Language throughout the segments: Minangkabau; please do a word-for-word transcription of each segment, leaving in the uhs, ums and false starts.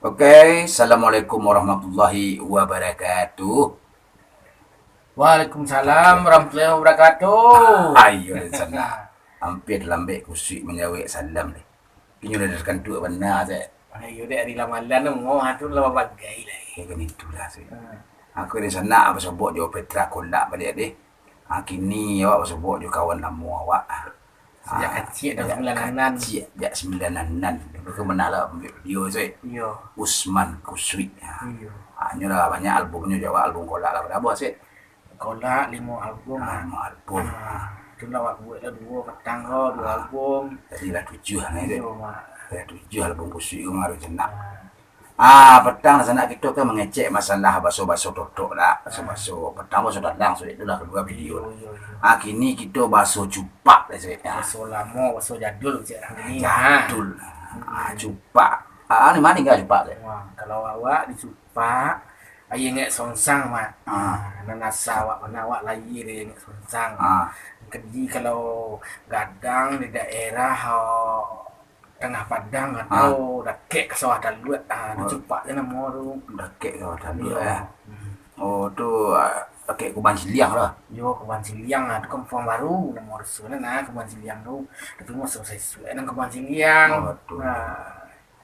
Oke, assalamualaikum warahmatullahi wabarakatuh. Waalaikumsalam warahmatullahi wabarakatuh. Ayo, di sana. Hampir lambek kusuik manjawek salam deh. Inyo lah terkantuk bana, Sek. Ayo dek, ari lamalan tu, ngah tu lah bagai lah. Ya, kan itulah, Sek. Hmm. Aku di sana, basobok jo Petra Kolak baliak deh. Ha, kini awak basobok jo kawan lamo awak. Sajak kacik dah, sajak sembilan anan. Kacik, sajak sembilan anan. Dulu kan pernah lah ambil video tu, eh. Iyo. Usman Kusuik. Ha. Iyo. Ha, nyo lah banyak albumnyo jo awak, album Kolak lah barabuah, Sek. Kolak limo album. Ha, limo album. Ha. Ha. Tu lah awak buek lah duo patang ko, duo album. Jadi lah tujuah lah, Sek. Iyo, Mak. Lah tujuah album Kusuik ko baru jenak. Ha. Ah, patang lah sanak kito kan mangecek masalah baso-baso totok lah. Baso-baso, patang baso talang, sudah itulah kaluar video. Iyo, iyo, iyo. Ah, kini kito baso cupak lah, Sek. Ah. Baso lamo, baso jadul, cek lah. Jadul. Ah, cupak. Ah, di ma tingga cupak tu? Wah, kalau awak di cupak, aia Angek Songsang, Mak. Ah. Ah, nan asa awak, mana awak lahia di Angek Songsang. Ah. Jadi kalau gadang di daerah, oh, Tangah Padang atau dakek ka Sawah Taluak, ah, di cupak tu namo tu. Dakek Sawah Taluak, eh. Hmm. Oh, tu, ah, dakek Kubang Siliang lah. Yo, Kubang Siliang, ah, tu kampuang baru, namo dusun nah, Kubang Siliang tu. Tapi maso sasuak nang Kubang Siliang. Oh, tu. Ah.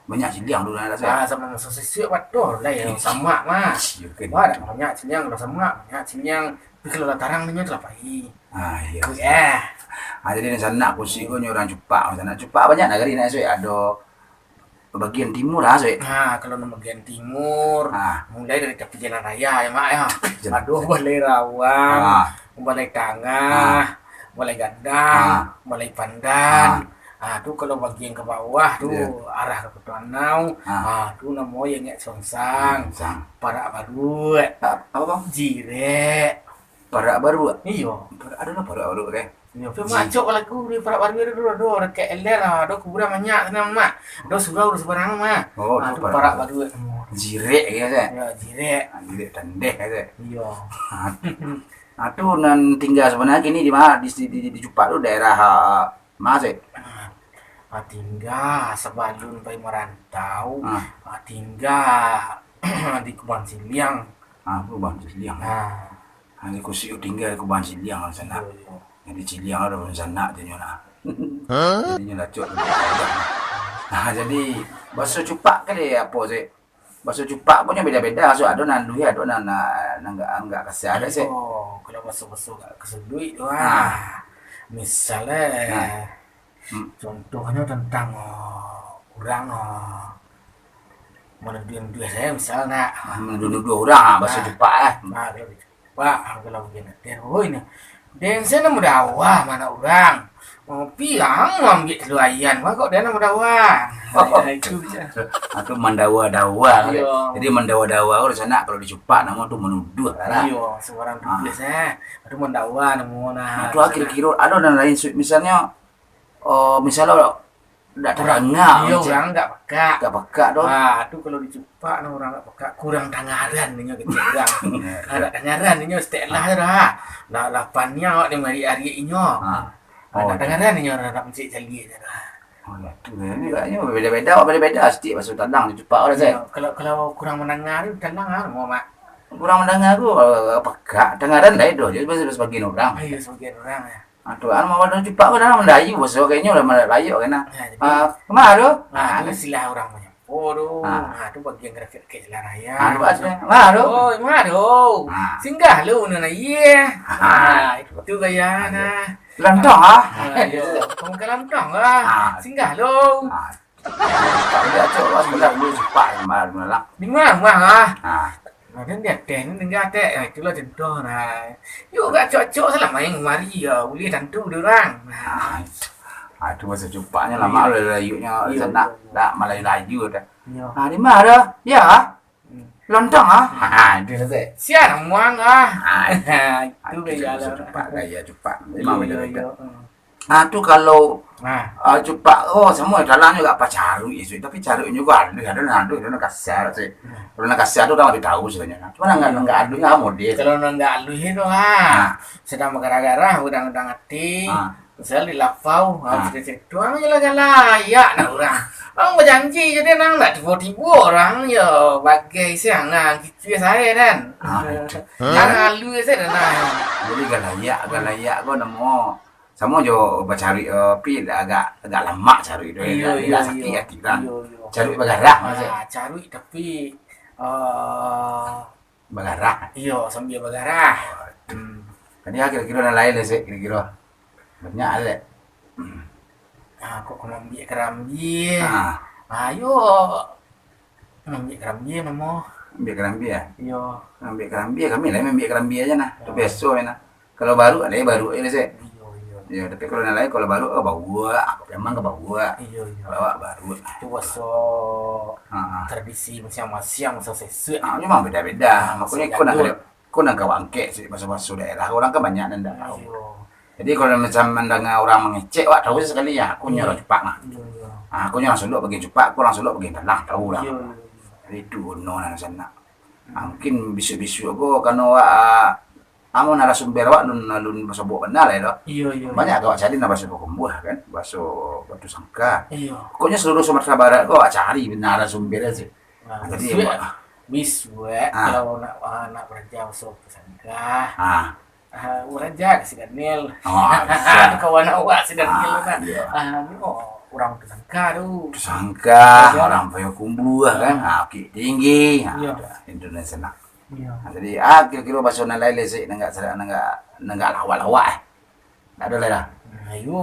Banyak siliang tu, nah, rasai. Ah, samo maso sasuak, batua lah, yo, samak mah. Iyo, kan. Wah, banyak siliang, kalau samak, banyak siliang. Tapi kalau lah tarang, nyo tu lah pai. Ah, iyo. Kuik, eh. Ah, jadi nan sanak Kusuik ko nyo urang cupak, nan sanak cupak banyak nagari nak, Sek. Ado bagian timur lah, Sek. Ha, kalau nan bagian timur, mulai dari tapi jalan raya, ya, Mak, ya. Jalan raya. Ado Balai Rawang, Balai Tangah, Balai Gadang, Balai Pandan. Ha, tu kalau bagian ka bawah tu, arah ka Koto Anau, ha, tu namo Angek Songsang. Songsang. Parak Baruak. A-, apa, Bang? Jirek. Parak Baruak? Iyo. Parak, ado lah Parak Baruak, kan? Iyo, tapi Ji- macok lagu di Parak Baruak tu dulu, ado dakek L R, ah, ado kuburan banyak sinan, Mak. Ado surau di sabarang, Mak. Oh, ah, tu tu Parak Parak Baruak. Baruak. Jirek, ya, kan? Ya, Jirek. Ah, Jirek Tandeh, ya, kan? Iyo. Ah, tu nan tingga sabananyo kini di ma? Di, di, di, di Cupak tu daerah, ah, ma, Sek? Ah, tingga sabalun pai marantau, ah, tingga di Kubang Siliang. Ah, Kubang Siliang. Ah. Ari Kusuik tingga di Kubang Siliang lah sanak. Iyo, iyo. Jadi Siliang lah dunsanak tu nyo lah. Jadi nyo lacok tu. Nah, jadi baso Cupak kali apo, Sek? Baso Cupak punyo beda-beda, so ado nan aluih, ado nan, nan, nan agak, agak kasa, Sek. Oh, kalau baso-baso agak kasuduik tu, ah. Misal, eh, contohnyo tantang, oh, urang, oh, manuduah-nuduah sajo, misal nak. Ah, manuduah-nuduah urang, ah, baso Cupak, eh. Nah, kalau di Cupak, ah, kalau bagian ateh, oh, iko. Den se nan badawa mah anak urang. Oh, piang ambiak talua ayam, mah kok den nan badawa. Nah, itu je. Ah, tu mandawa-dawa, kan? Iyo. Jadi mandawa-dawa ko di sanak, kalau di Cupak namo tu manuduah lah. Iyo, sabarang tuduah sajo. Itu mandawa namo nah. Nah, tu kiro-kiro ado nan lain, Sek, misalnyo, oh, misalnyo dak tadanga, iyo, urang dak peka. Dak peka tu. Ah, tu kalau di Cupak namo urang dak peka, kurang dangaran inyo kecek urang. Ah, dak dangaran inyo setelah tu dah. Lah, lah paniang awak di mari ari inyo. Ah. Ah, dak dangaran inyo urang dak mancik caliak tu dah. Oh, ya, tu, ya. Ini agaknyo beda-beda, awak beda-beda, setiap baso talang di Cupak awak, Sek. Iyo, kalau, kalau kurang mandanga tu, talang ah, namo, Mak? Kurang mandanga tu, eh, peka, dangaran lah itu, jadi sebagian urang. Ah, iyo, sebagian urang, ya. Ah, tu, anu, mah urang Cupak ko dah mandayu, baso kayaknyo lah, malah layok kan, nah. Nah, jadi, ah, kama tu? Ah, tu istilah urang Manyapo tu. Ah. Ah, tu bagian grafik-grafik jalan raya. Ah, tu, kama tu? Oh, kama tu? Ah. Singgah lu, nan, iyo. Ah. Ah, itu gaya, nah. Lantang, ah. Ah, iyo. Kamu ke lantang, ah. Ah. Singgah lu. Ah. Cupak dia acok lah, sebelah dulu Cupak, malam-malam. Di rumah, rumah, ah. Ah. Nah, dan di ateh ni, tingga ateh. Ah, itulah contoh, nah. Yuk, gak acok-acok salah main kemari, ya. Ulih tantu dia orang. Nah. Ah, itu. Ah, itu baso Cupaknyo lamo lah, layuknyo di sanak. Iyo, iyo. Dak, Malayu-layu dah. Iyo. Ah, di mana dah? Ya. Hmm. Lontong, ah. Ha, itu sajo. Sia namuang, ah. Ah, itu gaya baso Cupak, gaya Cupak. Memang beda-beda. Iyo, iyo, iyo. Hmm. Ah, tu kalau, ah, Cupak, oh, samo talangnyo agak pacaruik, Sek. Tapi caruiknyo ko aluih, ado nan aluih, ado nan kasa, Sek. Hmm. Kalau nan kasa tu urang labiah tahu sabananyo. Cuma nan agak, nan agak aluih, ah, model. Kalau nan agak aluih tu, ah, sadang bagarah-garah, urang-urang ati, misal di lapau, ah, cerita-cerita, ah, gala-gala, ayak nah urang. Ang bajanji je deh, nang, ndak tibo-tibo urang yo bagai siang, nang, kicik sae, kan. Ah, itu. Nang alu sae, nang. Jadi galayak, galayak ko namo. Samo jo bacaruik, eh, pi agak, agak lamak caruik tu, Iyo, agak, iyo, agak sakik iyo. ati kan. Iyo, iyo. Caruik bagarah, maksud. Ah, caruik tapi, eh, Bagarah. Iyo, sambia bagarah. Waduh. Hmm. Tadi ah, kiro-kiro nan lain lah, Sek, kiro-kiro. Banyak, Sek. Hmm. Ah, kok ka maambiak karambia? Ah. Ayo. Maambiak karambia, mamo. Ambiak karambia? Iyo. Ambiak karambia, kami lah maambiak karambia aja nah. Tu Ah. biaso aja nah. Kalau baruak, ado baruak aja lah, Sek. Iyo, iyo. Iyo, tapi kalau nan lain, kalau baruak, oh, bauak. Apo memang ka bauak. Iyo, iyo. Kalau awak baruak. Itu baso Ah, ah. tradisi masiang-masiang, baso sesek. Ah, memang beda-beda. Ah, Makonyo, sejak ko nan dulu. kada, ko nan ka wak angkek, Sek, baso-baso daerah. Urang kan banyak nan ndak tahu. Iyo. Jadi, kalau macam mandanga urang mangecek, wak tahu sakali, ya, aku nyo Iyo. urang Cupak mah. Iyo, iyo. Ah, aku nyo urang Solok bagian Cupak, aku urang Solok bagian Tanah, tahu lah. Iyo, iyo, iyo. Jadi, itu guno nan sanak. Ah, mungkin bisuak-bisuak ko, karano wak, ah, Amun narasumber awak alun, alun basobok bana lah tu. Iyo, iyo. Banyak tu awak cari nan baso Pakumbuah kan, baso Batusangka. Iyo. Pokoknyo seluruh Sumatera Barat ko awak cari bana narasumber tu. Nah, Jadi, bisuak, awak bisuak, Ah. kalau nak, ah, nak baraja baso Batusangka. Ah. Ah, baraja ka si Daniel. Oh, bisa. Kawan awak si Daniel Ah, tu kan. iyo. Ah, ni, oh, urang Batusangka tu. Batusangka, Iyo. urang Payakumbuah kan. Ah. Ah, Bukittinggi. Ah, Iyo. Itu nan sanak. Iyo. Ha, jadi, ah, kiro-kiro baso nan lain lai, Sek, nan agak, nan agak, nan agak lawak-lawak, eh. Ndak ado lai dah. Nah, iyo,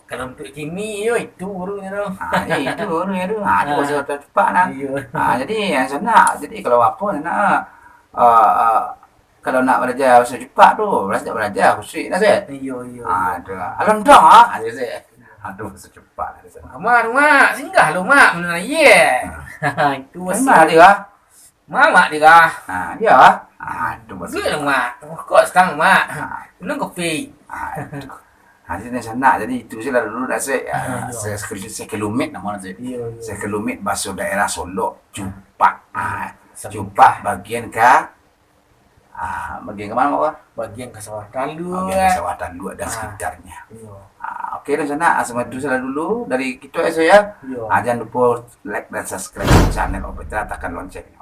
kalau untuak kini, iyo, itu gurunyo tu. Ha, iyo, itu gurunyo tu. Ha, tu Ah. baso Cupak nah. Iyo. Ha, jadi, nan sanak, jadi kalau apo, nak, ah, ah, kalau nak baraja baso Cupak tu, baraja, baraja, khusuik nah, Sek. Iyo, iyo, Ha, iyo. tu. Alondong, ha. Ha, tu, Sek. Ha, tu baso Cupak lah di sanak. Aman, Mak. Singgah lo, Mak. Benar, ye. Ha. Itu Memang baso. dia. Mamak dirah. Ha, iyo. Ha, tu baso. Duit lah, Mak. Rokok satangah, Mak. Ha. Minum kopi. Ha, itu. Ha, jadi nan sanak, jadi itu sajo lah dulu dah, Sek. Ha, Ha, iyo. se-, se-, sekelumit namo nanti. Iyo, iyo. Sekelumit baso daerah Solok, Cupak. Ha, Sampai. Cupak bagian ka, ha, bagian ka mano, Mak? Bagian ka Sawah Taluk. Bagian ka Sawah Taluk dan Ha. sekitarnya. Iyo. Ha, oke, nan sanak, ha, samo itu sajo lah dulu dari kito, Sek, yo. Iyo. Ha, jangan lupa like dan subscribe channel Opitra, tekan loncengnya.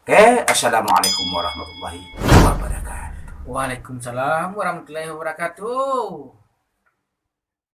Oke, assalamualaikum warahmatullahi wabarakatuh. Waalaikumsalam warahmatullahi wabarakatuh.